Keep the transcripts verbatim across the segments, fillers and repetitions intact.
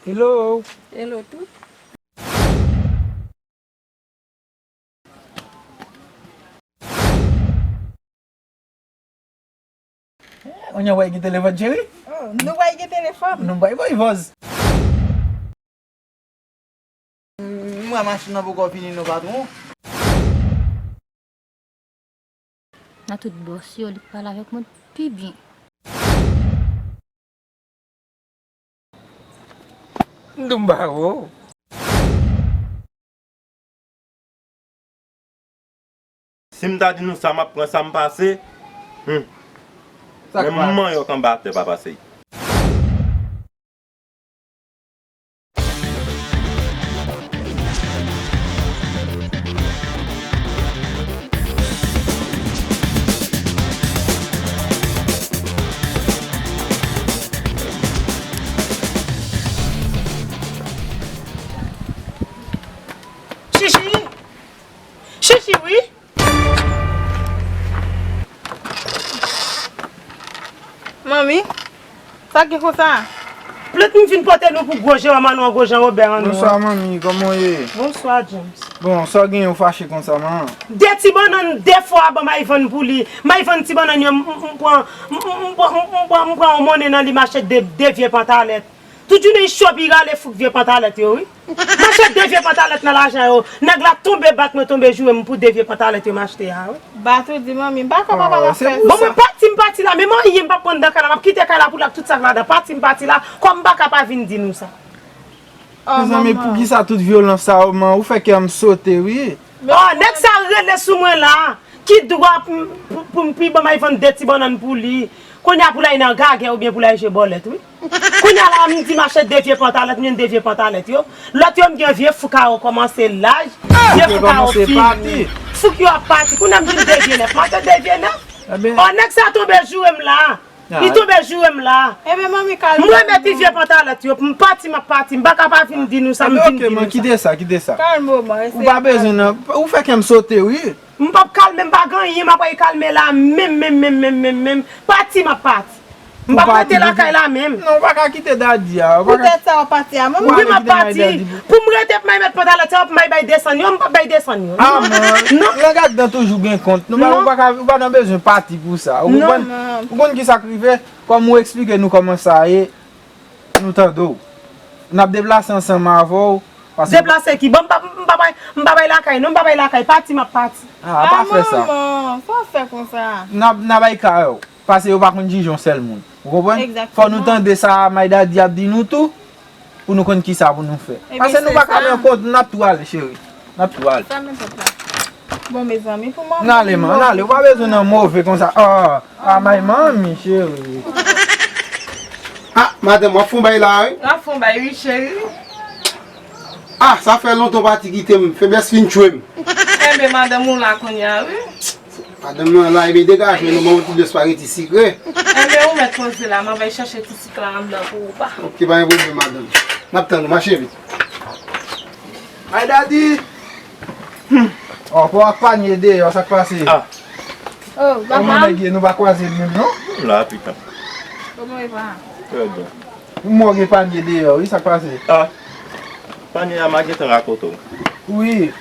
Hello. Hello tou. Kounye a w gen telefòn, cheri? Oh, nou pa gen telefòn. Nou bay bay vòz. M wè machin nan poko fini non, patwon. Nan tout bòs yo, li k pale avèk mwen pi byen. M di w m pa wè w. Si m ta di nou sa m ap pran, sa m pase, hmm. Sa k pase? Menm manyòk anba atè pa pase. Chichi! Chichi, wi! Manmi, sa k gen konsa? Plent m vin pote nou pou gwo Jean Manou an, gwo Jean Robert an nou an. Bonswa, manmi, kòman w ye? Bonswa, James. Bon, sa w genyen, ou fache konsa, manman? De ti bannann, de fwa, ban m al vann pou li. M al vann ti bannann yo, m, m, m pran, m, m, m pran, m, m pran, m pran yon monnen nan li, m achte de, de vye pantalèt. Tout jounen Shop li rale fouk vye pantalèt yo, wi. M achte de vye pantalèt nan lajan yo. Nèg la tonbe bat mwen, tonbe joure m pou de vye pantalèt yo m achte a, wi. Bat ou di manmi, m pa ka papa m ap fè sa. Bon, mwen pati, m pati la, men mwen anyen m p ap pran nan kay la, m ap kite kay la pou l ak tout sa k ladan. Pati, m pati la, kòm m pa ka pa vin di nou sa. Oh, mezanmi, poukisa tout vyolans sa, oh, man? Ou fè kè m sote, wi. Oh, nèg sa rele sou mwen la. Ki dwa pou, pou, pou, pou ban m al vann de ti bannann pou li? Kounye a pou l al nan gagè oubyen pou l al jwe bòlèt, wi. Kounye a la, m di m achte de vye pantalèt, m jwenn de vye pantalèt yo. Lòt yo, m gen vye fouk a yo kòmanse laj, vye fouk a yo fini. Fouk yo ap pati. Kounye a m jwenn de vye nèf, m achte de vye nèf. Oh, nèg sa tonbe joure m la. Li tonbe joure m la. Ebyen, manmi, kalme w. M remèt li vye pantalèt yo, m pati, m ap pati. M pa ka pa vin di nou sa, m vin di nou sa. Ebyen, oke, man, kite sa, kite sa. Kalme w, man. Ou pa bezwen nan, ou fè kè m sote, wi. M p ap kalme, m pa gen anyen m ap al kalme la, menm, menm, menm, menm, menm, menm. Pati, m ap pati. M p ap rete lakay la menm. Non, ou pa ka kite Dadi a. Poutèt sa w pati a, manman. Wi, m ap pati. Pou m rete pou m al met pantalèt sa yo, pou m al bay desann yo, m p ap bay desann yo. Ah, man. Non. Lang ak dan toujou gen kont. Nou pa, ou pa ka, ou pa nan bezwen pati pou sa. Ou konprann? Ou konn ki sa k rive? Kòm ou eksplike nou kòman sa ye, nou tande w. N ap deplase ansanm avè w. Deplase ki? Bon, m pa, m pa bay, m pa bay lakay, non, m pa bay lakay. Pati, m ap pati. Ah, pa fè sa. Ah, manman, sa w fè konsa? N a, n a bay kay ou. Paske yo pa konn jije yon sèl moun. Ou konprann? Egzakteman. Fò nou tande sa May Dadi ap di nou tou, pou nou konn kisa pou nou fè. Paske nou pa ka pran kont, n ap tou ale, cheri. N ap tou ale. Fèmen pòt la. Bon, mezanmi, pou mwen. N ale, man, n ale. Ou pa bezwen nan move konsa. Ah, ah, may manmi, cheri. Ah, madanm, w ap fè yon bay la, wi? W ap fè yon bay, wi, cheri. Ah, sa fè lontan w pati kite m. Feblès fin tchwe m. Enben, madanm, ou la kounye a, wi. Madanm nan la, ebyen degaje nou, ban yon ti de espageti sikre. Enben, ou mèt poze la, m ap al chèche ti sik la anndan pou ou pa. Ok, pa gen pwoblèm, madanm. N ap tann ou, mache vit. May Dadi! Hmm. Oh, pa w ak panye deyò, sa k pase? Ah. Oh, papa. Kòman nèg ye? Nou pa kwaze l menm, non? M la, pita. Kòman e pa? Trè byen. M wè w gen panye deyò, wi, sa k pase? Ah. Panye a, m a gentan rakonte w. Wi.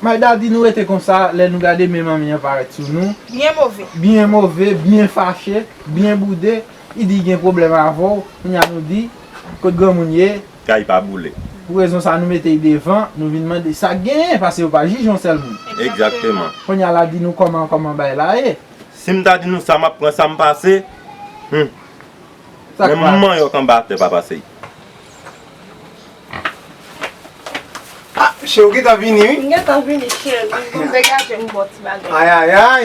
May Dadi, nou rete konsa, lè nou gade men manmi an parèt sou nou. Byen move. Byen move, byen fache, byen boude. Li di gen pwoblèm avè w. Kounye a nou di, kot granmoun ye? Kay pa boule. Pou rezon sa, nou mete l devan, nou vin mande sa k genyen, paske yo pa jije yon sèl moun. Egzakteman. Kounye a l ap di nou kòman, kòman bagay la ye. Si m ta di nou sa m ap pran, sa m pase, hmm. Sa k pase? Menm manyòk anba atè pa pase. Ah, cheri, ou gentan vini, wi. M gentan vini, cheri. Degaje m ba w ti bagay. Ay, ay, ay.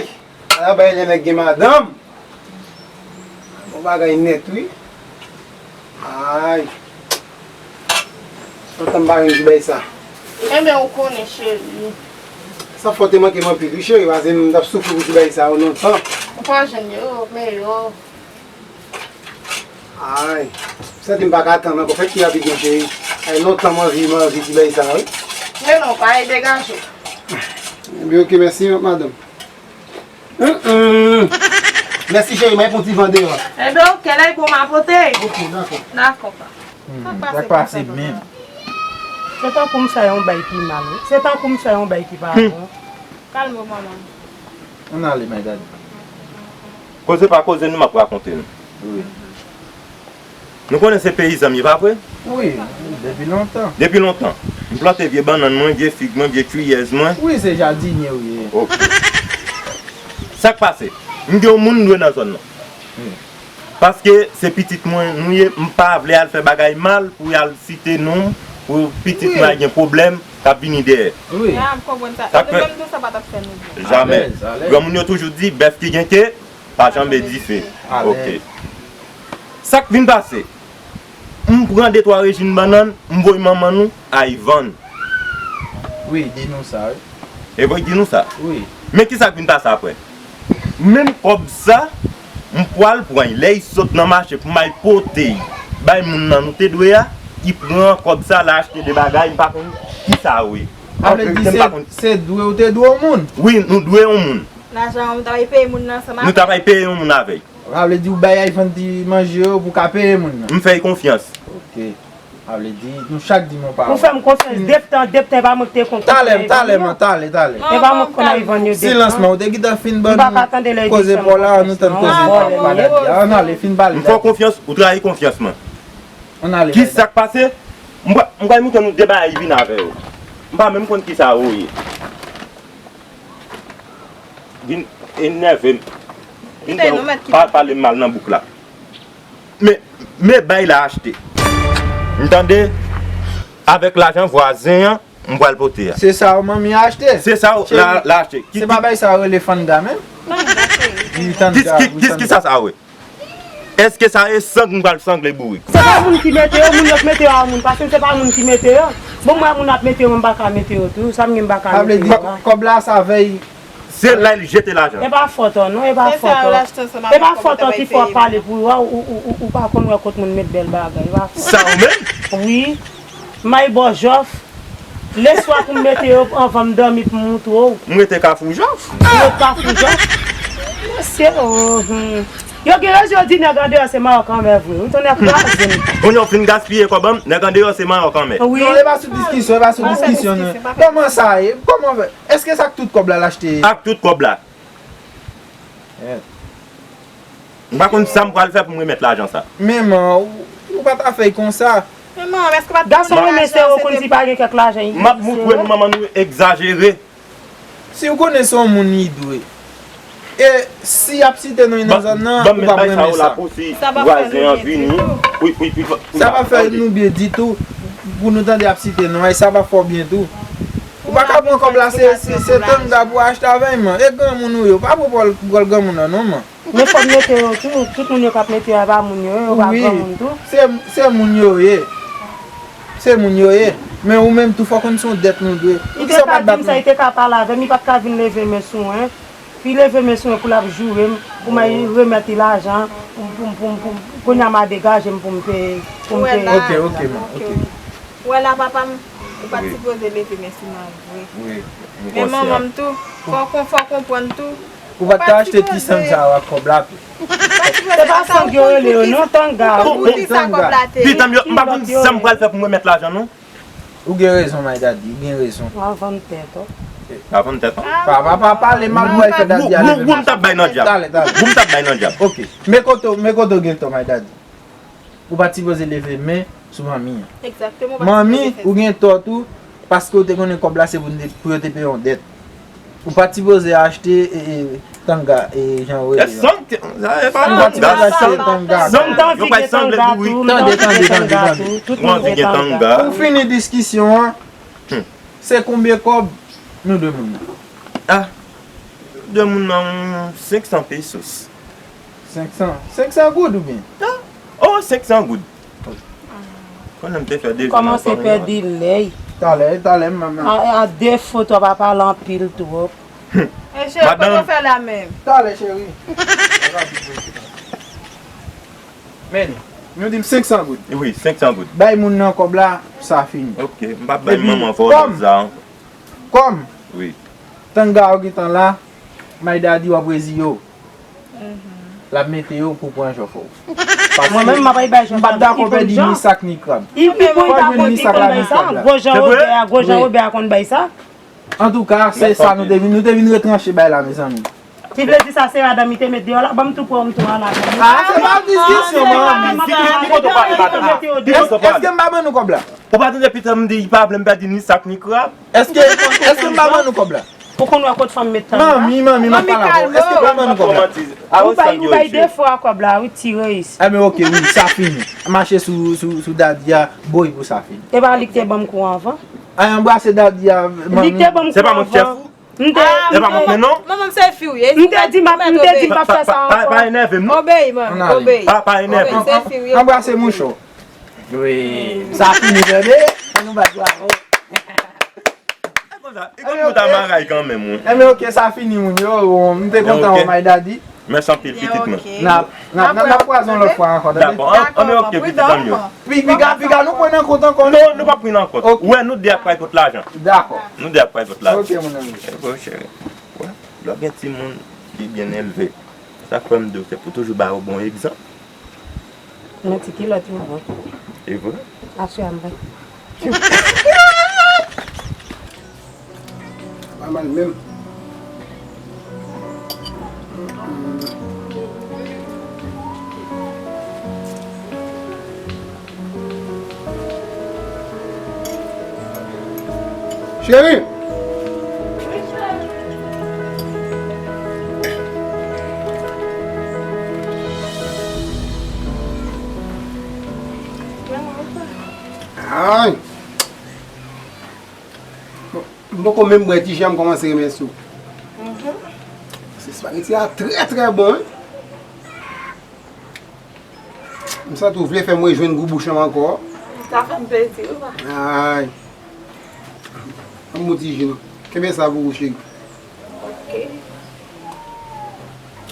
Ala bagay lè nèg gen madanm. Bon bagay nèt, wi. Ay. Lontan m pa jwenn ti bagay sa. Enben, ou konnen, cheri. Sa fò te manke m anpil, wi, cheri, paske m t ap soufri pou ti bagay sa yo lontan. Ou pa jwenn yo, men yo. Ay, m santi m pa ka tann ankò. Fè l pi rapid non, cheri. Ay, lontan m anvi, m anvi ti bagay sa, wi. Men non, pa e degaje w. Ebyen, oke, mèsi, madanm. Hum, hum. Mèsi, cheri, m al pran ti van deyò. Ebyen, oke, lè pou m a pote. Oke, dakò. Dakò, pa. Sa k pase menm? Se tankou m fè yon bay ki mal, wi. Se tankou m fè yon bay ki pa bon. Kalme w, manman. Ann ale, my daddy. Koze pa koze nou, m ap rakonte nou. Wi. Nou konnen se peyizan m ye, pa vre? Wi, depi lontan. Depi lontan. M plante vye bannann mwen, vye fig mwen, vye twiyèz mwen. Wi, se jadinye w ye. Ok. Sa k pase? M gen yon moun m dwe nan zòn nan. Wi. Paske se pitit mwen nou ye, m pa vle al fè bagay mal pou y al site non m, pou pitit mwen al gen pwoblèm k ap vini dèyè. Wi. Ya, m konprann sa. Sa k fè nou menm tou, sa pa t ap fè nou byen. Jamè. Alèz, alèz. Granmoun yo toujou di, bèf ki gen ke, pa janbe dife. Alèz. Ok. Sa k vin pase? M pran de twa rejim bannann, m voye manman nou al vann. Wi, di nou sa, wi. E voye di nou sa. Wi. Men ki sa k vin pase apre? Menm kòb sa, m pral pran l. Lè l sot nan mache pou m al pote l bay moun nan nou te dwe a, li pran kòb sa, l achte de bagay, m pa konn ki sa yo ye. Sa vle di se, se dwe ou te dwe yon moun? Wi, nou dwe yon moun. Lajan an, nou ta bay peye moun nan ansanm avè l. Nou ta bay peye yon moun avè l. Sa vle di ou bay Ivan ti manje yo pou ka peye moun nan. M fè l konfyans. Ok. Sa vle di nou chak di men yon pawòl. Ou fè m konfyans. Depi tan, depi tan, e pa mwen ki te konn. Talè, talè, man, talè, talè. E pa mwen ki konn Ivan yo depi tan. Silans, man, ou te gentan fin ban nou koze pa w la, nou tann koze pa w la. Ann ale, fin pale. M fè w konfyans, ou trayi konfyans mwen. Ann ale. Ki sa k pase? M pral, m pral montre nou de bagay vin avè yo. M pa menm konn ki sa yo ye. Vin enève m. Vin fè pa pale m mal nan bouk la. Men, men bay la achte. M tande, avèk lajan vwazen an, m pral pote a. Se sa w manmi a achte? Se sa w la, la achte. Se pa bay sa yo rele fannga menm? Wi, tannga, wi, tannga. Kis, kis, kis ki sa sa yo ye? Èske sa e sang m pral sangle bourik? Se pa moun ki mete yo, moun yo k mete yo a moun, paske se pa moun ki mete yo. Bon, mwen moun ap mete yo, mwen m pa ka mete yo tou, sa m gen m pa ka mete yo a. Sa vle di, kòb la sa vèy. Se la l jete lajan. E pa fòt ou non, e pa fòt ou. E pa fòt ou ki fè w ap pale pou yo a, ou, ou, ou, ou pa konn wè kot moun met bèl bagay, e pa fòt ou. Sa ou menm? Wi. M ay ba w jòf. Leswa pou m mete yo anvan m dòmi pou m moutre w. M rete Kafou Jòf. M rete Kafou Jòf. Mesye, oh, hmm. Yo gen rezon yo di nèg andeyò se mayòk anmè vre. Ou tande kraze m. Kounye a w fin gaspiye kòb an m, nèg andeyò se mayòk anmè. Wi. Non, e pa sou diskisyon, e pa sou diskisyon, non. Kòman sa ye? Kòman fè? Èske sa ak tout kòb la l achte? Ak tout kòb la. M pa konn sa m pral fè pou m remèt lajan sa. Men man, ou, ou pa ta fè l konsa. Men man, èske pa t... Gason renmen sere w, konn si pa gen kèk lajan. M ap montre nou manman nou egzajere. Si w konnen se yon moun li dwe. E si y ap site non nan zòn nan, ou p ap renmen sa. Sa p ap fè nou byen ditou. Sa p ap fè nou byen ditou. Pou nou tande y ap site non, e sa p ap fè w byen tou. Ou pa ka pran kòb la, se, se, se tannga pou achte avè l, man. E granmoun ou ye, ou pa pou pral, pral granmoun nan non, man. Men fò m mete yo tou, tout moun yo k ap mete yo a pa moun yo ye, yo pa granmoun tou. Se, se moun yo ye. Se moun yo ye. Men ou menm tou fò konn se yon dèt nou dwe. Li te ka di m sa, li te ka pale avè m, li pa t ka vin leve men sou mwen. Li leve men sou mwen pou l ap joure m, pou m al remèt li lajan, pou, pou, pou, pou, kounye a m a degaje m pou m peye, pou m peye. Ok, ok, man, ok. Ou wè la, papa m, ou pa t sipoze leve men sou mwen vre. Wi, m konsyan. Men manman m tou, fò w kon-, fò w konprann tou. Ou pa t ka achte ti sang sa yo ak kòb la tou. Se pa sang yo rele yo non, tannga. Pou, pou ki sa kòb la te ye? Pitanm yo, m pa konn sa m pral fè pou m remèt lajan non. Ou gen rezon, my daddy, ou gen rezon. W a vann tèt ou. W a vann tèt ou? Pa, pa, pa pale mal pou w fè daddy a leve men. Gou m t ap bay nan dyab. Talè, talè. Gou m t ap bay nan dyab. Ok. Men kote w, men kote w gen tò, my daddy. Ou pa t sipoze leve men sou manmi an. Egzakteman, ou pa t sipoze fè sa. Manmi, ou gen tò tou, paske w te konnen kòb la se pou n te, pou yo te peye yon dèt. Ou pa t sipoze achte, e, e, tannga, e, jan yo rele yo. Ou pa t sipoze achte tannga. Zanm, yo pral sanble bourik. Tande, tande, tande, tande. Ou anvi gen tannga. Pou fini diskisyon an, se konbyen kòb nou dwe moun nan? Ah, dwe moun nan senk san pesos. Senk san, senk san goud oubyen? Ah, oh, senk san goud. Konnen m te fè devi nan fanmi an. Kòmanse pèdi lèy. Talè, talè, manman. A, a defo, twa pa pale anpil twòp. E cheri, kote w fè la menm? Talè, cheri. Men, nou di m senk san goud. Wi, senk san goud. Bay moun nan kòb la, sa fini. Ok, m p ap bay manman vòlè sa ankò. Kòm, kòm tannga yo gentan la, my daddy w ap reziye w. L ap mete yo pou pran jòf ou. Mwen menm, m ap bay jwèt la, m p ap dakò pèdi ni sak ni krab. Li menm, li ta konn, li konn bay sa. Gwo jan Wobè a, gwo jan Wobè a konn bay sa. Antouka, se sa nou te vin, nou te vin retranche bay la, mezanmi. Ki vle di sa, se madanm li te met deyò la, ban m tou pran m tou an la. Ah, se pa diskisyon, manmi. Ki kote w pale, madanm? Èske m pa ban nou kòb la? Ou pa tande pitit m di li pa vle m pèdi ni sak ni krab? Èske, èske m pa ban nou kòb la? Ou konn wè kot fanm met tan la? Manmi, manmi, m ap pale avè w. Èske m pa ban nou kòb la? Ou bay, ou bay de fwa kòb la, wi, ti Reyis. Enben, oke, wi, sa fini. Mache sou, sou, sou dadi a, boy pou sa fini. E pa li ki te ban m kou anvan? Ay, anbrase dadi a, manmi. Li ki te ban m kou anvan. Se pa mwen ki chèf ou? M te, se pa mwen ki non. Manman, se fi w ye. M te di m ap, m te di m p ap fè sa ankò. Pa, pa, pa enève m, non. Obeyi, manmi, obeyi. Pa, pa enève m. Obeyi, se fi w ye. Anbrase mouche w. Wi, sa fini, tande. Ann nou bat bravo. E konn, e konn bout a maray kanmenm, wi. Enben, oke, sa fini, moun yo. M te kontan, my daddy. Mèsi anpil, pitit mwen. N ap, n ap, n ap, n ap kwaze yon lòt fwa ankò, tande? Dakò, anben, oke, pitit mwen yo. Pi, piga, piga, nou pran nan kont ankò, non? Non, nou pa pran nan kont. Ou wè, nou de ap pral pot lajan. Dakò. Nou de ap pral pot lajan. Oke, mon ami. Enben, cheri. Wè, lè w gen timoun ki byen elve, sa k fè m di w se pou toujou ba yo bon egzanp. Manti, kilòt yo bon. E vre? Aswè a m pa. Pa mal menm. Cheri! Ay! M poko menm bwè ti jan, m kòmanse renmen sou. Se espageti a trè, trè bon, wi. M santi w vle fè m rejwenn gou bouch lan ankò. Sa fè m plezi, wi, pa. Ay. Ban m yon ti ji, non. Kenbe sa pou ou, cheri. Ok.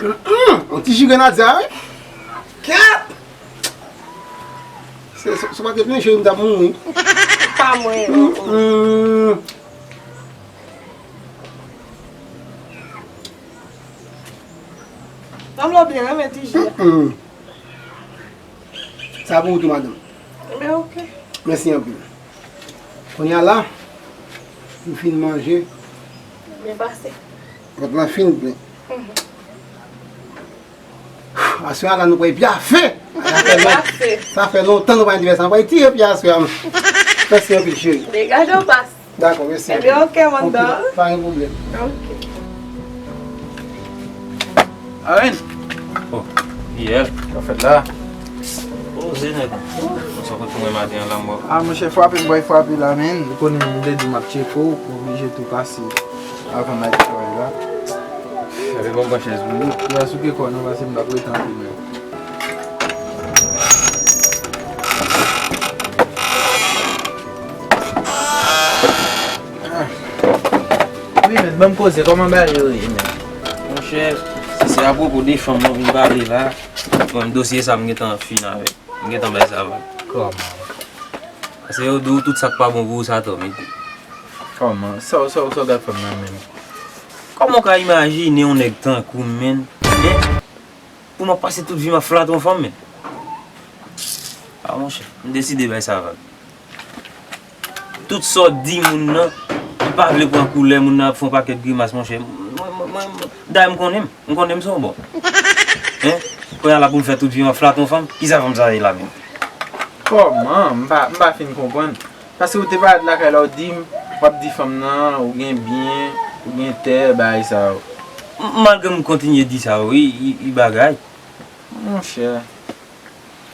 Yon ti ji grenadya, wi. Kèt! Se, se, se pa te plen cheri, m t ap mouri. Pa mwen, oh, oh. Sanble w byen renmen ti ji a. Sa pou ou tou, madanm. Enben, ok. Mèsi anpil. Kounye a la, nou fin manje. Byen pase. Vant lan fin plen. Aswè a la, nou pral pyafe. Sa fè lontan, sa fè lontan nou pa anivèsè. Nou pral tire pye aswè a. Mèsi anpil, cheri. Degaje w, pas. Dakò, mèsi. Ebyen, ok, mandan. Ok, pa gen pwoblèm. Ok. Aren. Oh, P L. Sa fèt la? Poze, nèg. Mwen sot kote mwen maten an la, mwen. Ah, monchè, frape m bay frape la, men. Ou konnen m te di m ap tcheke w, m oblije tou pase avan m al travay la. Fè m pran chèz pou ou. Ou a souke kò w non, paske m p ap rete anpil, men. Wi, men, ban m koze, kòman bagay yo ye, men? Monchè, si se apwopo de fanm nou vin pale la, bon, dosye sa m gentan fin avè l. M gentan bay sa avè l. Kòman? Paske yo di w tout sa k pa bon pou ou, sa tò, men. Kòman? Sa w, sa w, sa w t ap fè m nan menm? Kòman w ka imajine yon nèg tankou m, menn? Hein? Pou m ap pase tout vi m ap flate yon fanm, menn? Ah, monchè, m deside bay sa vag. Tout sa w di moun nan, m pa vle pran koulè, moun nan ap fè yon pakèt grimas, monchè. Mwen, mwen, mwen, mwen, dayè m konnen m, m konnen m se yon bon. Hein? Kounye a la pou m fè tout vi m ap flate yon fanm, kisa fanm sa ye la menm? Kòman? M pa, m pa fin konprann. Paske ou te parèt lakay la, ou di m, w ap di fanm nan, ou gen byen, ou gen tè, bagay sa yo. M-, malgre m kontinye di sa yo, wi, i, i bagay. Monchè.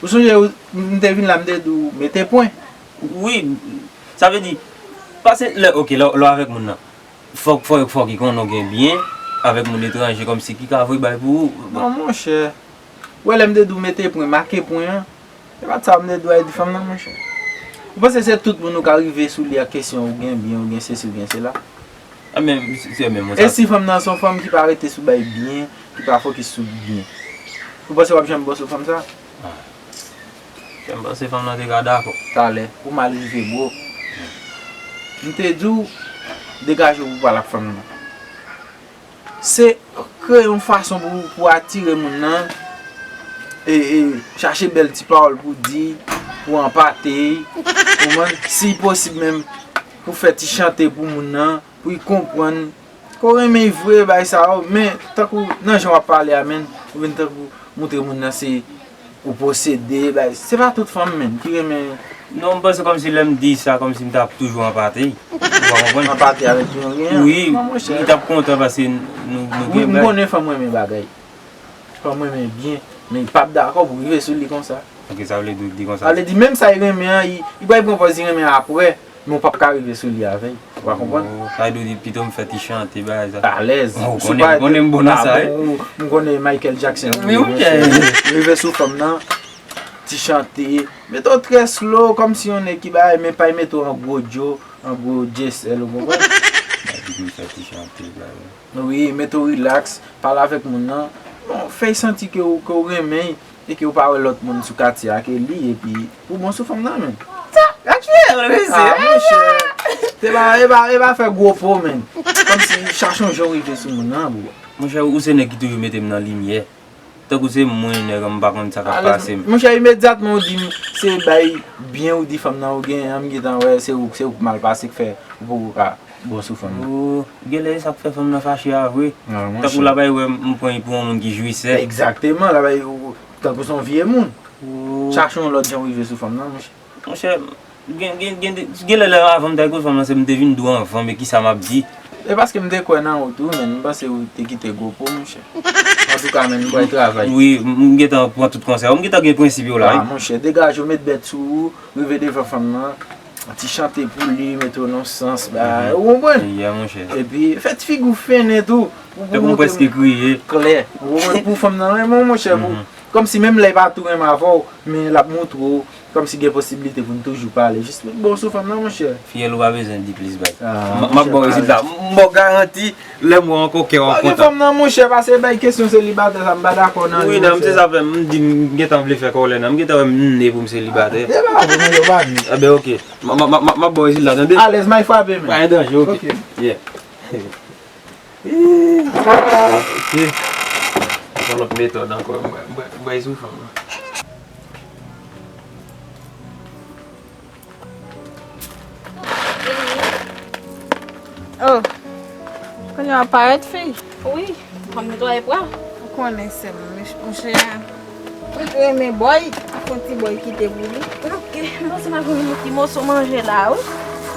Ou sonje, ou, m te vin la, m te di w, mete pwen. Wi, sa vle di, pase lè, ok, lè, lè w avèk moun nan. Fòk, fòk, fòk li konnen w gen byen avèk moun etranje kòmsi ki ka voye bay pou ou. Non, monchè. Ou wè lè m te di w mete pwen, make pwen an. Se pa t sa m te di w al di fanm nan, monchè. Ou panse se tout moun ou ka rive sou li ak kesyon ou gen byen, ou gen sesi, ou gen sela? A men, se menm sa. E si fanm nan se yon fanm ki pa rete sou bay byen, ki pa fokis sou byen? Ou panse w ap janm bò sou fanm sa? Ah. Jan m panse fanm nan te ka dakò. Talè, ou mal rive, bro. M te di w, degaje w pou pale ak fanm nan. Se kreye yon fason pou, pou atire moun nan. e, e, chache bèl ti pawòl pou di, pou anpate, ou konprann? Si posib menm, pou fè ti chante pou moun nan, pou l konprann. Ke w renmen vre, bagay sa yo, men tankou nan jan w ap pale a, menn, ou vin tankou montre moun nan se ou posede, bagay. Se pa tout fanm, menn, ki renmen. Non, m panse kòmsi lè m di sa, kòmsi m t ap toujou anpate. Ou pa konprann? Anpate avèk yon gen an. Wi, non, monchè, li t ap kontan paske n-, nou, nou gen bagay. Wi, m konnen fanm renmen bagay. Fanm renmen byen, men li p ap dakò pou rive sou li konsa. Ok, sa vle di, di konsa. Sa vle di, menm sa li renmen an, li, li pral pran pòz li renmen apre, men w p ap ka rive sou li avè l. Ou pa konprann? Oh, sa vle di, pito m fè ti chante, bagay sa. Alèz. Oh, ou konnen, ou konnen m bon nan sa, wi. M konnen Michael Jackson. Wi, wi. Rive sou fanm nan, ti chante. Mete w trè slow, kòmsi yon nèg ki bagay, men pa mete w an gwo djo, an gwo djesèl, ou konprann? Sa vle di, m fè ti chante, bagay. Wi, mete w rilaks, pale avèk moun nan. Bon, fè l santi ke w, ke w renmen l e ke w pa wè lòt moun sou katye a ke li, epi ou bon sou fanm nan, menn. Sa, gad fiyèl, mesye. Ah, monchè. E pa, e pa, e pa fè gwo po, menn. Kòmsi chache yon jan w rive sou moun nan, bro. Monchè, ou se nèg ki toujou mete m nan limyè. Tankou se mwen, nèg, m pa konn sa k ap pase m. Monchè, imedyatman ou di m se bay byen ou di fanm nan ou genyen an, m gentan wè se ou, se ou k mal pase k fè ou poko ka bon sou fanm nan. Oh, genlè e sa k fè fanm nan fache a vre. Tankou l ap bay wè m pran li pou yon moun ki jwisè. Egzakteman, l ap bay ou tankou se yon vye moun. Chache yon lòt jan w rive sou fanm nan, monchè. Monchè, gen, gen, gen, genlè lè avan m t al kot fanm nan, se m te vin di w anvan, men kisa m ap di? E paske m te kwè nan ou tou, menn, m panse ou te kite gwo po, monchè. Antouka, menn, m pral travay. Wi, m, m gentan pran tout konsèy ou. M gentan gen prensip yo la, wi. Ah, monchè, degaje w, met bèt sou ou, rive devan fanm nan. Ti chante pou li, mete w nan sans, ba, ou konprann? Yeah, monchè. Epi, fè ti figi w fennen tou. Tankou m prèske kriye. Klè. Ou konprann, pou fanm nan renmen w, monchè, pou, kòmsi menm lè l pa tou renmen avè w, men l ap montre w, kòmsi gen posiblite pou n toujou pale. Jis met bon sou fanm nan, monchè. Fiyèl, ou pa bezwen di plis, bay. M, m ap ba w rezilta. M ba w garanti, lè m wè w ankò, kè w ap kontan. Fanm nan, monchè, pase bay kesyon selibatè sa, m pa dakò nan li, monchè. Wi, nan, se sa fè m di m gentan vle fè kòlè nan. M gentan wè m ne pou m selibatè. E pa vre, non, yo pa ne. Enben, ok. M, m, m, m ap ba w rezilta, tande? Alèz, may frape, men. Pa gen danje, ok. Ok. Yeah. Ok. Yon lòt metòd ankò. M, m, m, m bay sou fanm nan. Oh. Kounye a w ap parèt, fi? Wi, fò m netwaye pwa. Ou konnen, sè m, monchè a. Ou te renmen bòy, ak yon ti bòy kite pou li. Ok, m panse m ap jwenn yon ti moso manje la, wi.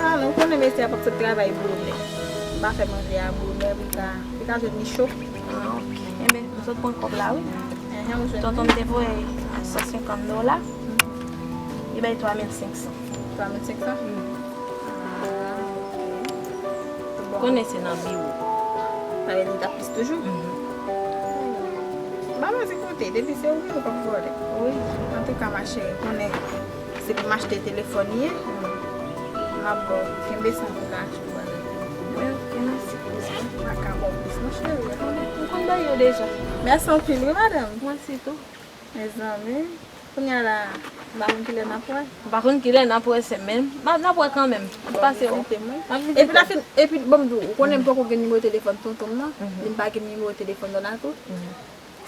Ah, non, ou konnen mesye a p ap sot travay bonè. M pa fè manje a bonè, pou li ka, pou li ka jwenn li cho. Ah, ok. Enben, m sot pran kòb la, wi. Enhen, ou jwenn li. Tonton m te voye san senkant dola. Li bay twa mil senk san. Twa mil senk san? Wi. Ah, ok. Bon. Konnen se nan biwo. Sa vle di li t ap plis toujou? Mhm. Ba mwen ti kote, depi se ou menm ou p ap vòlè. Wi. Antouka, ma chérie, konnen se pou m achte telefòn li ye. M ap ba w, kenbe sa pou w ka achte yon bagay. Wi, ok, mèsi. M pa ka ba w plis non, cheri. M konn bay yo deja. Mèsi anpil, wi, madanm. Mèsi tou. Mezanmi. Kounye a la, m pa konn kilè n ap wè. M pa konn kilè n ap wè, sè m, men n ap wè kanmenm. M ap pase w. Bon, vizite mwen. M ap vizite w. Epi la fin, epi, bon, m di w, ou konnen m poko gen nimewo telefòn tonton m nan, mhm, ni m pa gen nimewo telefòn Donato. Mhm.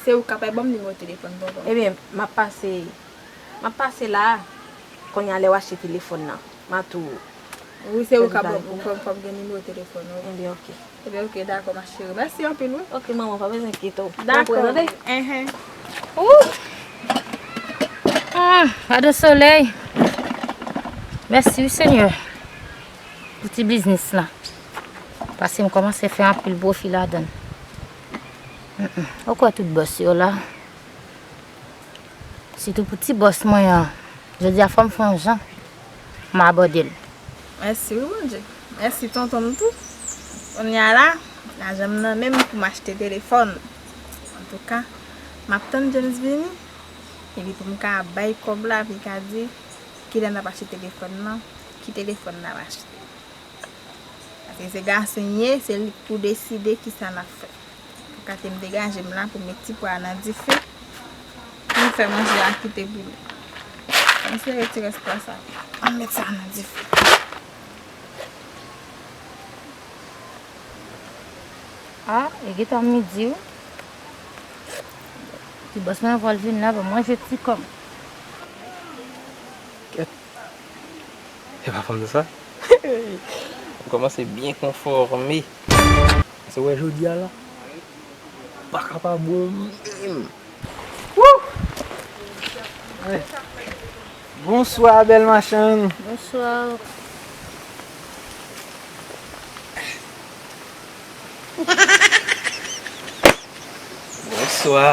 Se ou k ap ban m nimewo telefòn tonton m. Ebyen, m ap pase, m ap pase la, kounye a lè w achte telefòn nan. M a tou. Wi, se ou k ap ban m, fò m gen nimewo telefòn ou. Ebyen, ok. Ebyen, ok, dakò, ma chérie. Mèsi anpil, wi. Ok, manman, pa bezwen enkyete w. Dakò. Bon, prezante. Enhen. Ooh! Hmm, gad yon solèy. Mèsi, wi, Senyè, pou ti biznis la. Paske m kòmanse fè anpil pwofi ladan l. Mm, mm. Ou kwè tout bòs yo la? Sitou pou ti bòs mwen an. Jodi a fò m fè yon jan. M abòde l. Mèsi wi, Bondye. Mèsi tonton m tou. Kounye a la, lajan m nan men m pou m achte telefòn. Antouka, m ap tann James vini. Epi pou m ka bay kòb la, pou l ka di kilè n ap achte telefòn nan, ki telefòn n ap achte. Paske se gason l ye, se li k pou deside kisa n ap fè. Pou kate m degaje m la pou m met ti pwa a nan dife. Pou m fè manje a kite boule. Ann sere ti rès pwa sa. Ann met sa nan dife. Ah, e gentan midi wi. Bòs mwen, anvan l vin la, ban m ranje ti kòb. Kèt. E pa fanm sa? M kòmanse byen konfòme. Se wè jodi a la, pa ka pa bon menm. Wouh! Bonswa, bèl machann. Bonswa. Bonswa.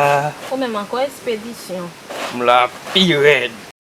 Ou menm ankò, Espedisyon? M la pi rèd.